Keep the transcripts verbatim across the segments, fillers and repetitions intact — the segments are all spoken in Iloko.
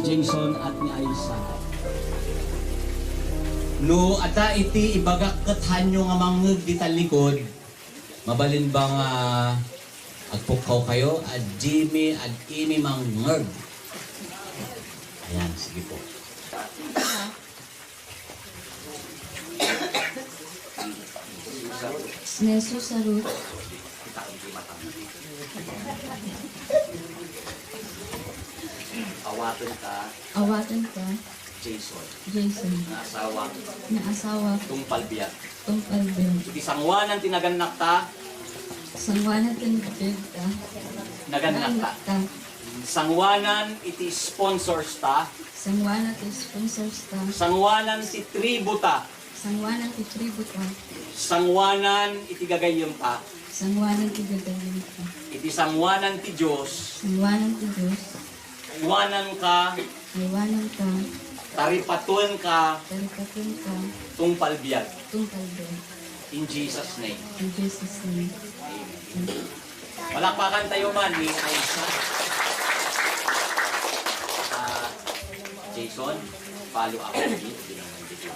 Jason at ni Aisa. No adda iti ibagak ket haanyo nga mangngeg dita likod, mabalin ba nga agpukkaw kayo? Ad Jimmy, ad Imi mangngeg. Ayan, sige po. Nesu sarut. Awaten ka, Awaten ka, Jason, Jason, nga asawa, nga asawa, tungpal biag. Tungpal biag. Iti sangoanan ti nagannakta, Sangoanan ti nagannakta, nagannakta. Nagannakta. Sangoanan iti sponsors ta. Sangoanan ti sponsors ta. Sangoanan ti tribu ta. Sangoanan ti tribu ta. Sangoanan iti gagayyem ta. Sangoanan ti gagayyem ta. Iti sangoanan ti Dios. Sangoanan ti Dios. Aywanan ka. Aywanan ka. Taripatuen ka. Taripatuen ka. Tungpal biag. Tungpal biag. In Jesus' name. In Jesus' name. Amen. Palakpakan tayo man ni Aisa. Ah, Jason, follow up with me. Hindi naman dito.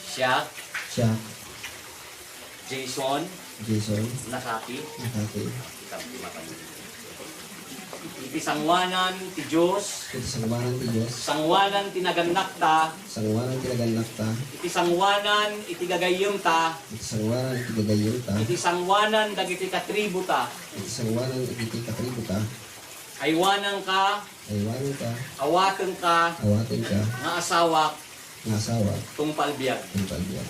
Siya, Siya, Jason, Jason, Nakati, Nakati, Iti sangoanan ti Dios, iti sangoanan ti Dios, sangoanan ti nagannakta, sangoanan ti nagannakta, iti sangoanan iti gagayyemta, iti sangoanan iti gagayyemta, iti sangoanan dagiti katributa, iti sangoanan dagiti katributa. Aywananka, aywananka, awatenka, awatenka, nga asawak, nga asawak, tungpal biag, tungpal biag.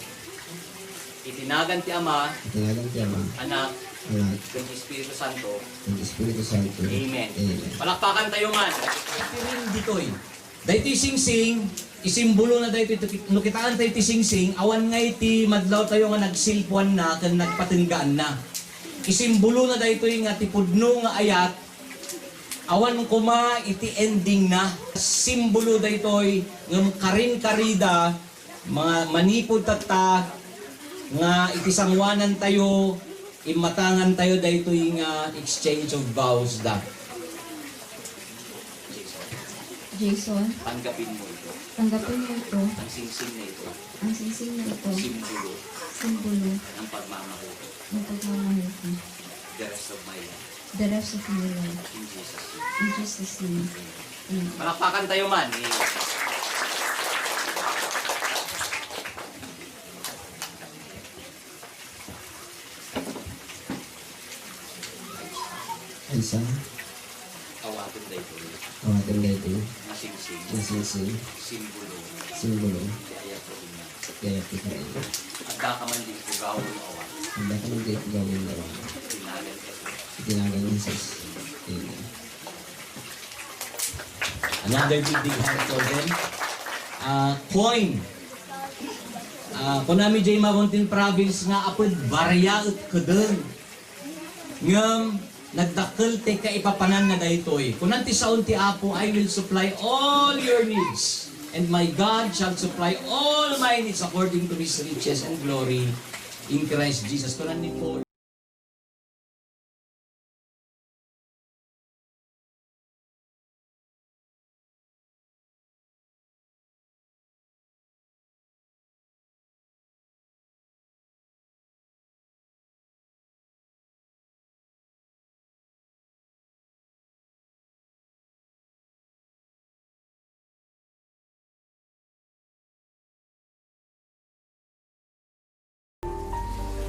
Iti nagan ti Ama, iti nagan ti Ama, Anak, Anak, ken Espiritu Santo. Ken Espiritu Santo. Amen. Amen. Palakpakan tayo man. Iti rin ditoy. Daytoy singsing, isimbolona daytoy, no kitaan tayo ti singsing, awan ngay ti madlaw tayo nga nagsilpuanna ken nagpatenggaanna. Isimbolona daytoy nga ti pudno nga ayat, awan koma iti endingna. Simbolo daytoy ngem karin-karida, ma-, manipud tatta nga iti sangoanan tayo, immatangan tayo daytoy nga exchange of vows da. Jason, tanggapin mo ito. Tanggapin mo ito. Ang singsing na ito. Ang singsing na ito. Simbolo. Simbolo. Ng pagmamahal ko. Ng pagmamahal ko. The rest of my life. The rest of my life. In Jesus' name. In Jesus' name. Amen. Palakpakan tayo man. Aisa. Awaten daytoy. Awaten daytoy. Masingsing. Masingsing. Simbolo. Simbolo. Ti ayat ko kaniak. Ti ayat ko kaniak. Adda ka man di ipugaw wenno awan. Adda ka man di ipugaw wenno awan. Iti nagan ni Jesus. Amen. Another big, big hand for them. Ah, coin. Ah, kunami jay Mabuentin Province nga apud barya et kedeng. Ngem nagdakkel ti kaipapananna daytoy. Kunan ti saon ti Apo, "I will supply all your needs, and my God shall supply all my needs according to his riches and glory in Christ Jesus." Kunan ni Paul.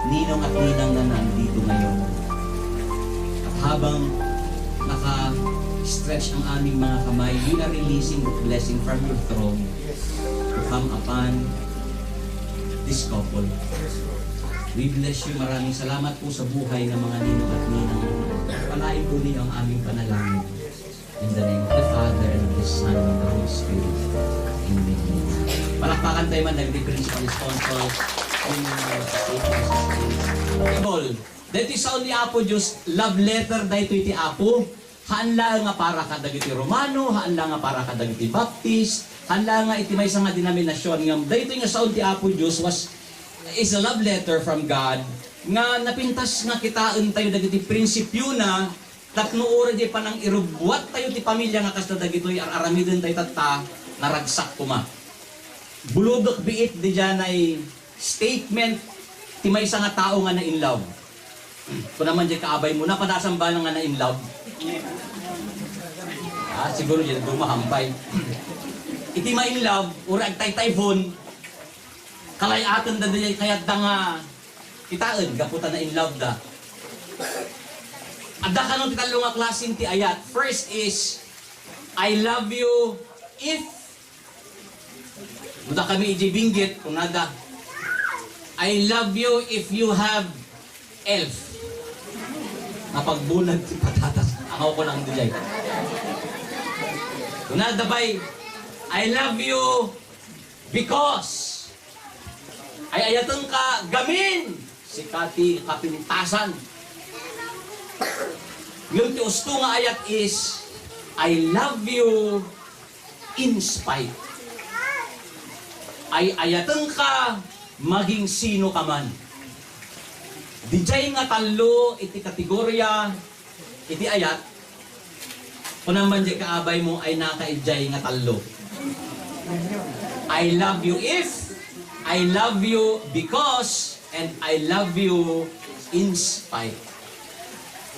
Ninong at ninang na nandito ngayon. At habang naka-stretch ang aming mga kamay, we are releasing the blessing from your throne to come upon this couple. We bless you. Maraming salamat po sa buhay ng mga ninong at ninang. Palain po ninyo ang aming panalangin. In the name of the Father, and of the Son, and of the Holy Spirit. Amen. Palakpakan tayo man, dagiti principal sponsor. Amen. Table. Daytoy sao ni Apo Dios, love letter daytoy ti Apo. Haan laeng nga para kadagiti Romano, haan laeng nga para kadagiti Baptist, haan laeng nga iti maysa nga denominasyon, ngem daytoy nga sao ti Apo Dios was, is a love letter from God nga napintas nga kitaentayo dagiti prinsipiona tapno uray di panang-irubbuattayo ti pamilya nga kasla dagitoy ar-aramidentayo tatta, naragsak koma. Bulodek biit didiay statement ti maysa nga tao nga na-in love. Kuna man diay kaabaymo, napadasam ba nga na-in love? Ah, siguro diay dumahampay. Iti ma-in love, uray agtay-typhoon, kalay-aten da diay kayatda nga kitaen gapu ta na-in love da. Adda kano ti tallo nga klaseng ti ayat. First is, "I love you if," no dakami idiay Benguet, kunada, "I love you if you have elf." Napagbunag ti patatas. Angaw ko lang diay. Kunada pay, "I love you because." Ay-ayatenka gamin sika ti kapintasan. Ngem ti usto nga ayat is, "I love you in spite." Ay-ayatenka maging sino ka man. Didiay nga tallo iti kategoria iti ayat, kunam man diay kaabaymo, ay naka idiay nga tallo. "I love you if," "I love you because," and "I love you in spite."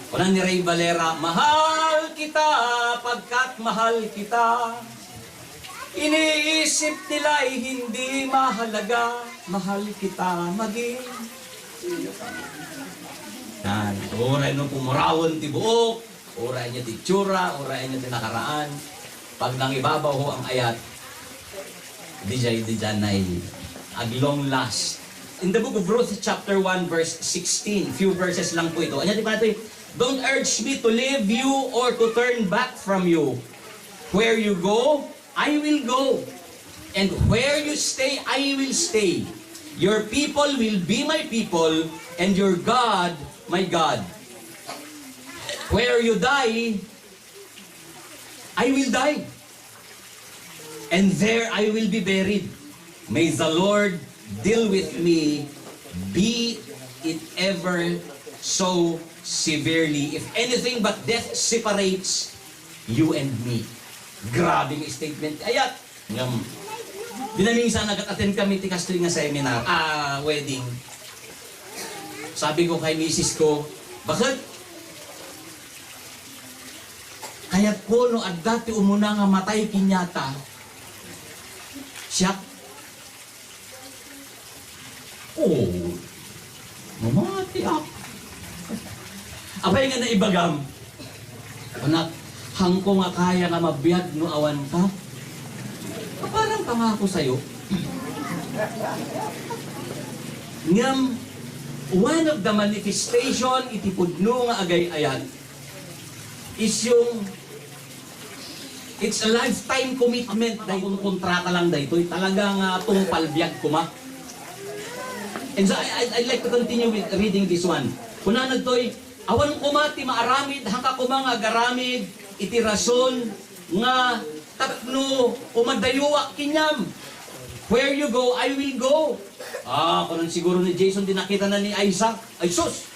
Kunan ni Rey Valera, "Mahal kita pagkat mahal kita. Iniisip nila'y hindi mahalaga. Mahal kita maging sino ka man." Yan. Uray no pumurawen ti buok, uray ania ti itsura, uray ania ti nakaraan, pag nangibabaw ho ang ayat, didiay, didiay nay aglong last. In the book of Ruth, chapter one, verse sixteen, few verses lang po ito. Ania ti panatoy? "Don't urge me to leave you or to turn back from you. Where you go, I will go. And where you stay, I will stay. Your people will be my people, and your God, my God. Where you die, I will die. And there I will be buried. May the Lord deal with me, be it ever so severely, if anything but death separates you and me." Grabe nga statement. Ayat! Ngem, di naminsan nag-attend kami ti kastoy nga seminar, ah, wedding. Sabi ko kay misis ko, "Bakit? Kayat ko no adda ti umuna nga matay kaniata, siak." "Oh, mamati ak." "Apay nga naibagam?" "Anak, haanko nga kaya nga mabiag no awan ka." "Parang pangako sayo." Ngem, one of the manifestation iti pudno nga agay-ayat is yung, it's a lifetime commitment. Dahil kontrata lang daytoy, talaga nga tungpal biag koma. And so, I, I, I'd like to continue with reading this one. Kunana daytoy, "Awan koma ti maaramid, haanka koma nga agaramid iti rason nga tapno umadayuak kaniam. Where you go, I will go." Ah, kunan siguro ni Jason, di nakitana ni Isaac, "Ay sus!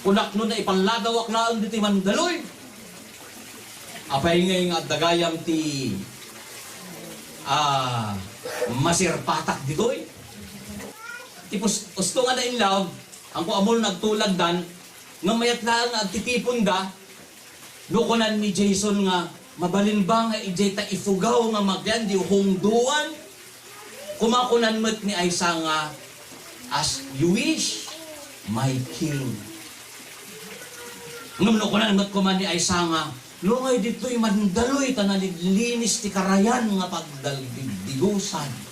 Kunak no naipaladawak laeng ditoy mandaloy." Apay ngay nga adda gayam ti, ah, masirpatak ditoy? Ti pus-, usto nga na-in love, haanko ammon nagtulagdan, nga mayat laeng nga agtitiponda, no kunan ni Jason nga, "Mabalin ba nga idiay ta ipugaw nga makian di hungdoan?" Kumakunan met ni Isaac nga, "As you wish, my king." Ngem no kunan met koma ni Isaac nga, "No ngay ditoy mandaloy ta naliglinis ti karayan nga pagdaldigdigusan."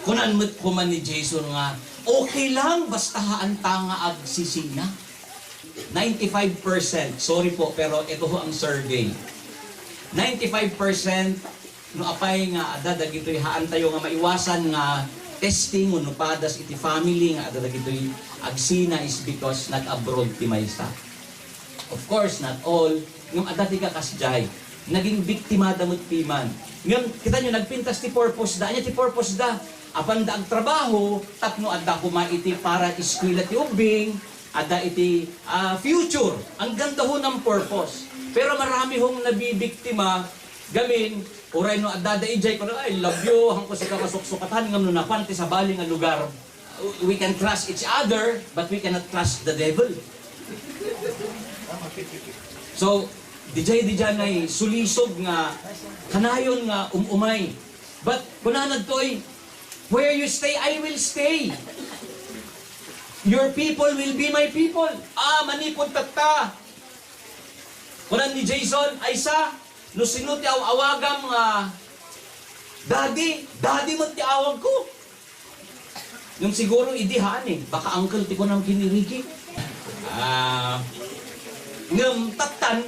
Kunan met koma ni Jason nga, "Okay lang, basta haanta nga agsisina." Ninety-five percent, sorry po, pero ito ho ang survey. Ninety-five percent no apay nga adda dagitoy haantayo nga maiwasan nga testing wenno padas iti family nga adda dagitoy agsina is because nag-abroad ti maysa. Of course, not all. Ngem adda ti kakasdiay. Naging biktimada met piman. Ngem, kita nyo, nagpintas ti purpose da. Ania ti purpose da? Apanda agtrabaho tapno adda koma iti para eskwela ti ubbing, adda iti, ah, future. Ang ganda ho ng purpose. Pero marami hong nabibiktima gamin, uray no adda da ijay, kuno, "I love you, hangko sika masuksukatan," ngem no napan ti sabali nga lugar, we can trust each other, but we cannot trust the devil. So, dijay, dijanay sulisog nga kanayon nga um-umay. But, kunana ditoy, "Where you stay, I will stay. Your people will be my people." Ah, manipud tatta. Kunan ni Jason, "Aysa, no sino ti aw-awagam nga daddy, daddy met ti awagko." Ngem siguro idi haan eh, baka uncle ti kunam ken ni Ricky. Ah, ngem tattan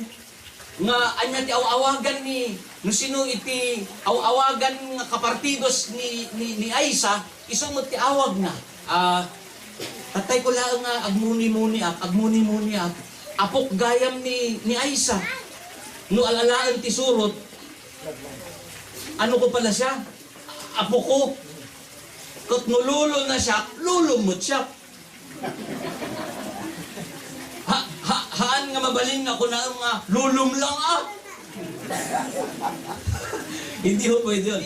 nga ania ti aw-awagan ni, no sino iti aw-awagan nga kapartidos ni, ni, ni Aisa, isu met ti awagna. Ah, tattay ko laeng nga agmuni-muniak, agmuni-muniak. Apok gayam ni, ni Aisa. No al-alaen ti surot, ano ko pala siya? Apo ko. Ket no lolo na siya, lolo met siya. Ha, ha, haan nga mabalin nga kunaem nga, "Lolom lang, ah." Hindi ho pwede yun.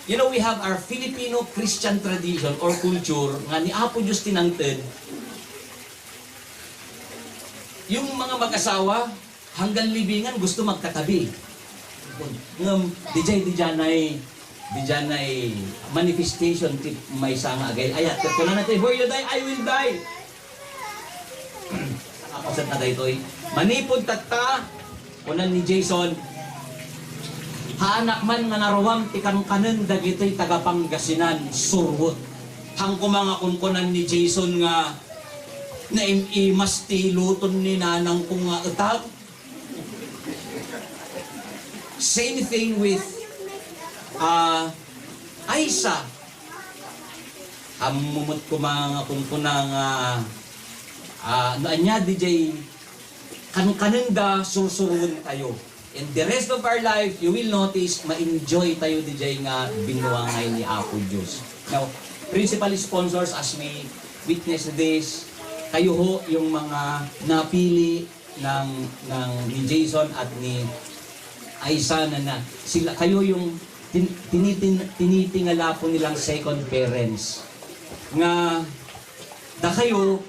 You know, we have our Filipino Christian tradition or culture nga ni Apo Diyos tinangted. Yung mga mag-asawa, hanggang libingan gusto magkatabi. Ngem, dijay, dijanay, dijanay manifestation ti maysa nga agay-ayat. Ket kunana ti, "Where you die, I will die." Apasat na daytoy. Manipud tatta, kunan ni Jason, "Haanak man nga naruam ti kankanen dagitoy taga-Pangasinan, surwet." Hangko nga kunkunan ni Jason nga, "Naim-imas ti luton ni nanang ko nga etag." Same thing with, ah, Aisa. Ammom met koma nga kunkuna nga, ah, no ania dijay kankanenda, sursuroentayo. And the rest of our life, you will notice, ma-enjoy tayo dijay nga binuangay ni Apo Dios. Now, principal sponsors, as we witness this, kayo ho yung mga napili ng, ng, ni Jason at ni Aisa na, na sila, kayo yung tin-, tinitin-, tinitingala po nilang second parents. Nga, da kayo,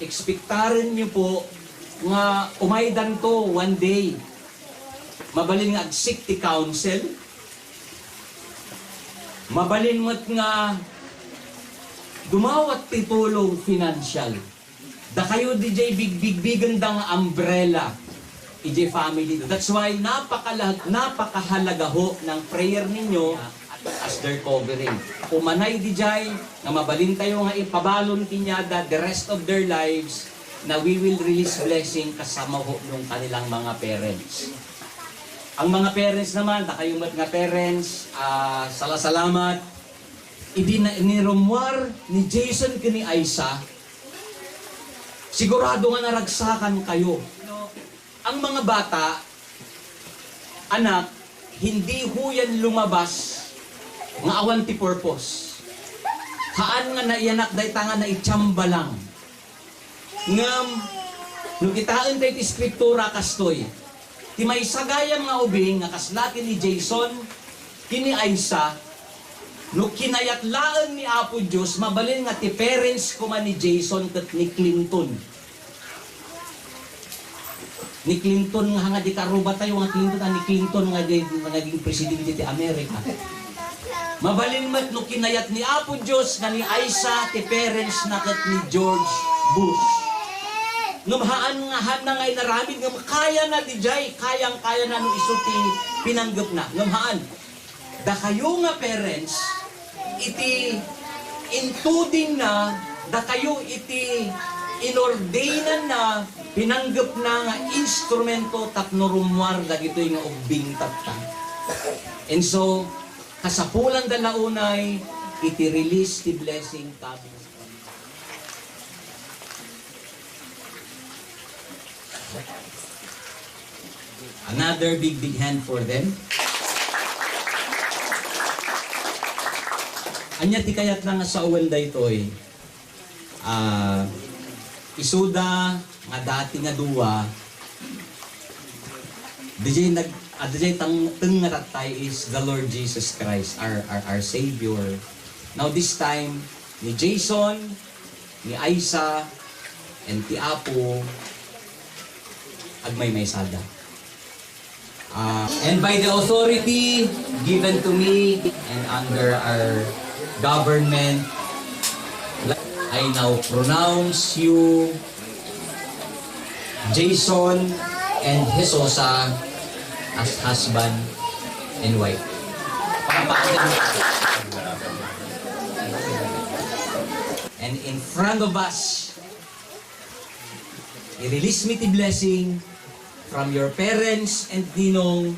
ekspektaren nyo po nga umaydanto one day. Mabalin nga agsik ti counsel. Mabalin met nga dumawat ti tulong financial. Dakayo dijay bigbigbigenda nga umbrella ijay family. That's why napakala-, napakahalaga ho ng prayer ninyo as their covering. Umanay dijay nga mabalintayo nga ipabalon kaniada the rest of their lives, na we will release blessing kasama ho nung kanilang mga parents. Ang mga parents naman, dakayo met nga parents, ah, salasalamat. Idi na, nirummuar ni Jason ken ni Aisa, sigurado nga naragsakan kayo. Ang mga bata, anak, hindi ho yan lumabas nga awan ti purpose. Haan nga naiyanak dayta nga naitsamba lang. Ngem, no kitaentayo ti Eskritura kastoy, ti maysa gayam nga ubing nga kasla ken ni Jason ken ni Aisa, no kinayat laeng ni Apo Dios, mabalin nga ti parents koma ni Jason ket ni Clinton. Ni Clinton nga, nga di karubatayo nga Clinton, ah, ni Clinton nga di, nga naging presidente ti Amerika. Mabalin met no kinayat ni Apo Dios nga ni Aisa ti parents na ket ni George Bush. Ngem haan nga, haan na nga inaramid, ngem kaya na dijay, kayang-kaya na no isu ti pinanggepna. Ngem haan, dakayo nga parents, iti intudingna, dakayo iti inordainanna, pinanggepna nga instrumento tapno rummuar dagitoy nga ubbing tatta. And so, kasapulanda la unay iti release ti blessing coming. Another big, big hand for them. Ania ti kayatna nga sawen daytoy? Ah, isuda nga dati nga dua, diay nag-, ah, diay tang-, teng nga tattay is the Lord Jesus Christ, our, our, our Savior. Now this time, ni Jason, ni Aisa, and ti Apo, agmaymaysada. Ah, and by the authority given to me and under our government, I now pronounce you Jason and Jesosa as husband and wife. And in front of us, i-release mi ti blessing from your parents and ninong.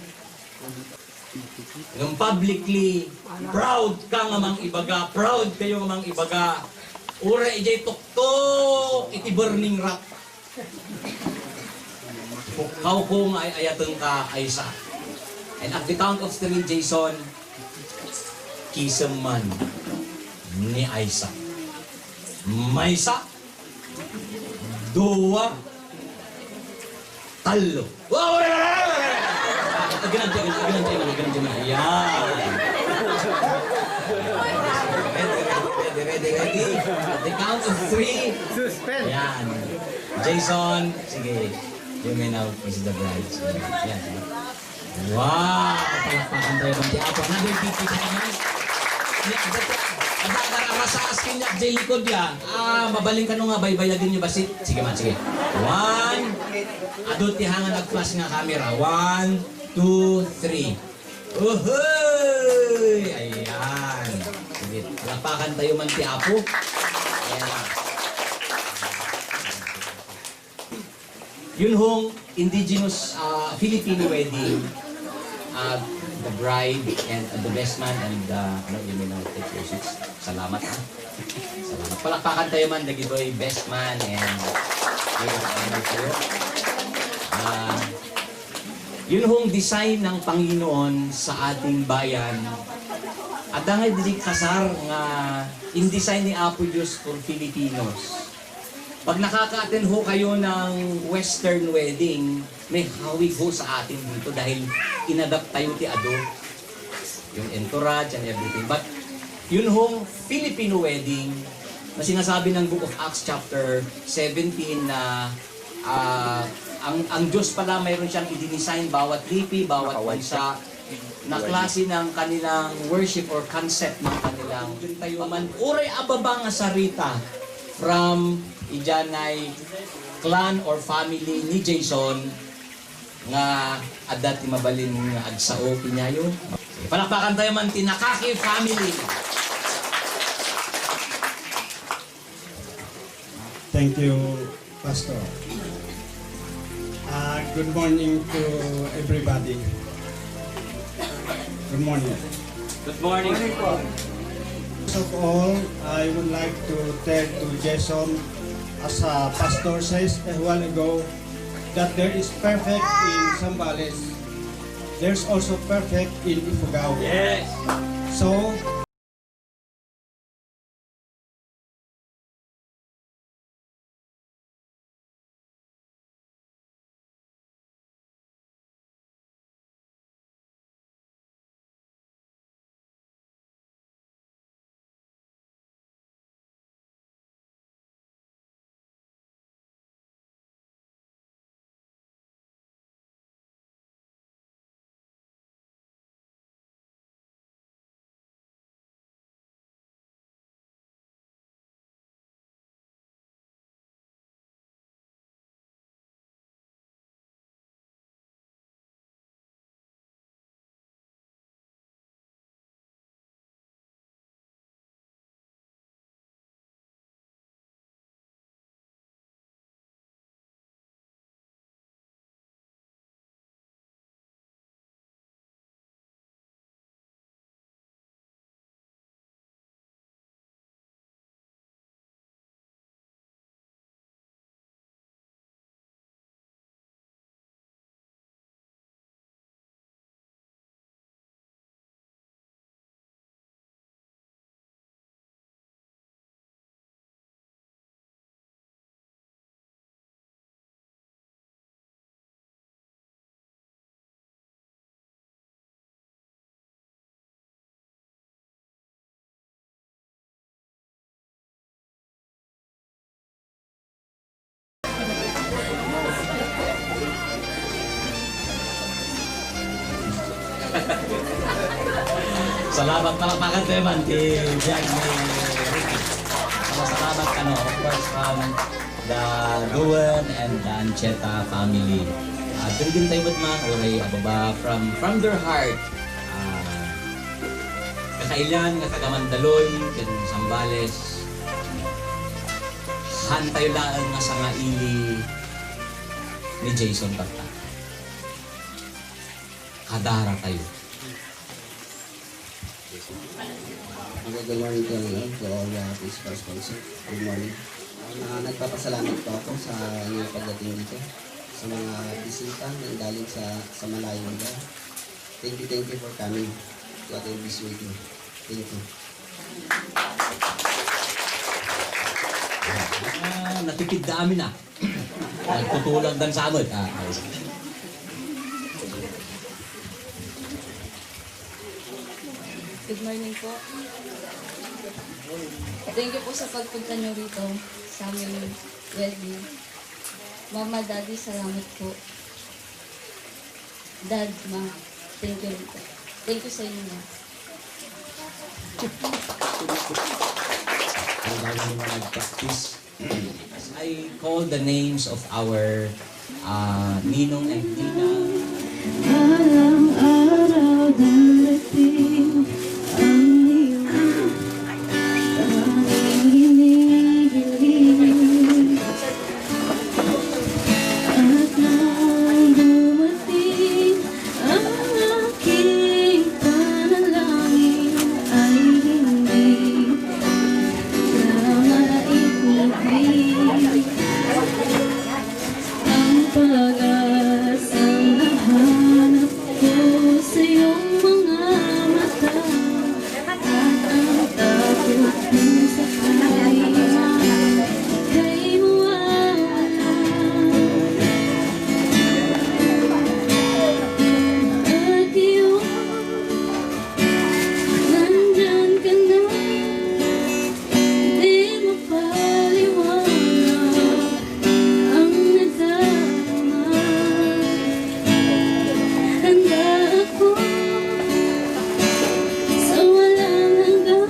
Ngem publicly, proud ka nga mangibaga, proud kayo nga mangibaga. Uray idiay tuktok iti burning rock. Pukkaw ko nga ay-ayaten ka, Aisa. And at the count of three, Jason, kisem man ni Aisa. Maysa, dua, tallo. Wow, wala, wala, wala, wala, wala. Agnan, agnan, agnan, agnan, agnan, agnan. Yan. Ready, ready, ready, ready, ready. At the count of three. Suspense. Yan. Jason, sige. You may now kiss the bride. Yan. Wow! Palakpakan tayo man ti Apo. Another fifty seconds. Nya, adda, adda, adda, ararasaas ken nya, diay likod ya. Ah, mabalin kano nga baybayagen yo bassit? Sige man, sige. One. Adu ti hangan nag-flash nga camera. One, two, three. Uhoy! Ayan. Sige, palakpakan tayo man ti Apo. Ayan. Yun hong indigenous, ah, Filipino wedding, ah, the bride and, uh, the best man and, uh, ano, you may now take your seats. Salamat, ha? Salamat. Palakpakan tayo man, dagitoy best man and, ah, yun hong design ng Panginoon sa ating bayan. Adda nga idi kasar nga in-design ni Apo Diyos for Filipinos. Pag nakaka-attend ho kayo ng Western wedding, may hawig ho sa atin dito dahil inadapt tayo ti adu. Yung entourage and everything. But yun hong Filipino wedding na sinasabi ng Book of Acts chapter seventeen na, ah, ang, ang Diyos pala mayroon siyang i-design bawat lipi, bawat bansa, na klase ng kanilang worship or concept ng kanilang tayo man. Uray a baba nga sarita from idiay clan or family ni Jason nga adda ti mabalin nga agsao kaniayo. Palakpakan tayo man ti Nakaki family. Thank you, Pastor. Uh, good morning to everybody. Good morning. Good morning. First of all, I would like to tell to Jason, as a pastor says a while ago, that there is perfect in Zambales, there's also perfect in Ifugao. Yes. So, Salamat, palakpakan tayo man ti biag ni Ricky. Salamat, ano, of course, from the Duan and the Ancheta family. Ah, dagiti tayo met man, uray ababa, from, from their heart. Ah, kakailian nga taga Mandaluyong ken Zambales, haantayo laeng nga sangaili ni Jason Barta. Kadaratayo. Good morning to, ano, to all the principal sponsor. Good morning. Ah, nagpapasalamat po ako sa inyong pagdating dito, sa mga bisita na galing sa, sa malayong lugar. Thank you, thank you for coming to attend this meeting. Thank you. Ah, natipid da amin, ah. Nagtutulag dan sa amin. Ah, ayos. Good morning po. Thank you po sa pagpunta niyo rito sa aming wedding. Mama, Daddy, salamat po. Dad, Ma, thank you rin po. Thank you sa inyo. Ang dami naman nag-practice. As I call the names of our, uh, ninong and ninang. Alang araw darating ang iyong panghiling. At nang dumating ang aking panalangin ay hindi na maitubig. Ang pag-asang nahanap ko sa iyong mga mata at ang takot kung sakali kay mawawala. At iyong nandyan ka na, di mapaliwanag ang nadarama. Handa ako sa walang hanggan.